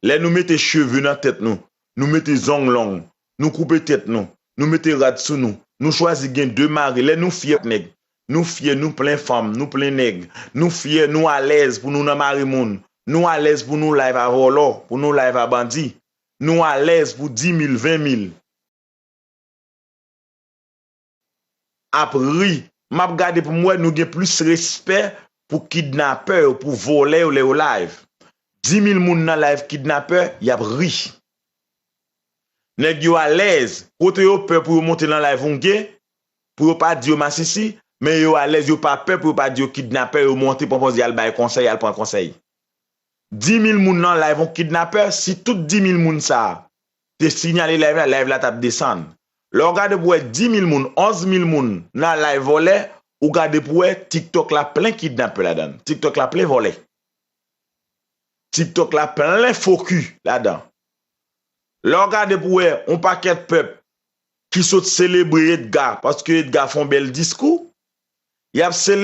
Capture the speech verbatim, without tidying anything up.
Lè nou mete cheve nan tèt nou, nou mete zong long, nou koupe tèt nou, nou mete rad sou nou, nou chwazi gen de mari, lè nou fyè nèg, nou fyè, nou plen fanm, nou plen nèg, nou fyè, nou alèz pou nou nan mari moun, nou alèz pou nou live a vòlò, pou nou live a bandi, nou alèz pou dis mil, ven mil. Ap ri. M ap gade pou m wè nou gen plis respè pou kidnapè yo, pou vòlè yo lè yo live. Dis mil moun nan live kidnapè, y ap ri. Nèg yo alèz. Kote yo pè pou yo monte nan live Wonge, pou yo pa di yo masisi, men yo alèz, yo pa pè pou yo pa di yo kidnapè, yo monte pran pòz y al bay konsèy, y al pran konsèy. Dis mil moun nan live yon kidnapè, si tout dis mil moun sa a te siyale live la, live la t ap desann. Lè w gade pou wè dis mil moun, onz mil moun nan live vòlè, ou gade pou wè TikTok la plen kidnapè ladan l. TikTok la plen vòlè. TikTok la plen fo ki ladan. Lè w gade pou wè yon pakèt pèp ki sot selebre Edga, paske Edga fè yon bèl diskou, y ap selebre